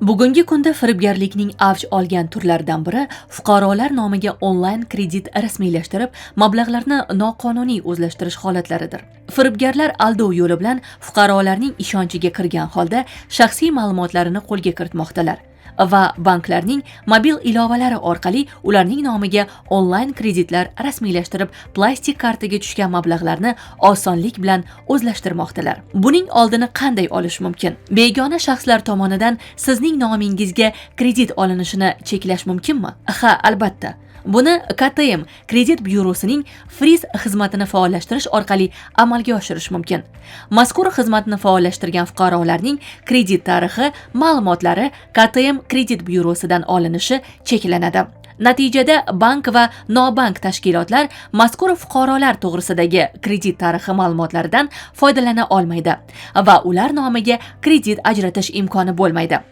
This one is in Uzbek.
Bugungi kunda firibgarlikning avj olgan turlaridan biri fuqarolar nomiga onlayn kredit rasmiylashtirib, mablag'larni noqonuniy o'zlashtirish holatlaridir. Firibgarlar aldov yo'li bilan fuqarolarning ishonchiga kirgan holda shaxsiy ma'lumotlarini qo'lga kiritmoqdalar va banklarning mobil ilovalari orqali ularning nomiga onlayn kreditlar rasmiylashtirib, plastik kartaga tushgan mablag'larni osonlik bilan o'zlashtirmoqdalar. Buning oldini qanday olish mumkin? Begona shaxslar tomonidan sizning nomingizga kredit olinishini cheklash mumkinmi? Ha, albatta. Buni KTM kredit byurosining Freeze xizmatini faollashtirish orqali amalga oshirish mumkin. Mazkur xizmatni faollashtirgan fuqarolarning kredit tarixi ma'lumotlari KTM kredit byurosidan olinishi cheklanadi. Natijada bank va nobank tashkilotlar mazkur fuqarolar to'g'risidagi kredit tarixi ma'lumotlaridan foydalana olmaydi va ular nomiga kredit ajratish imkoni bo'lmaydi.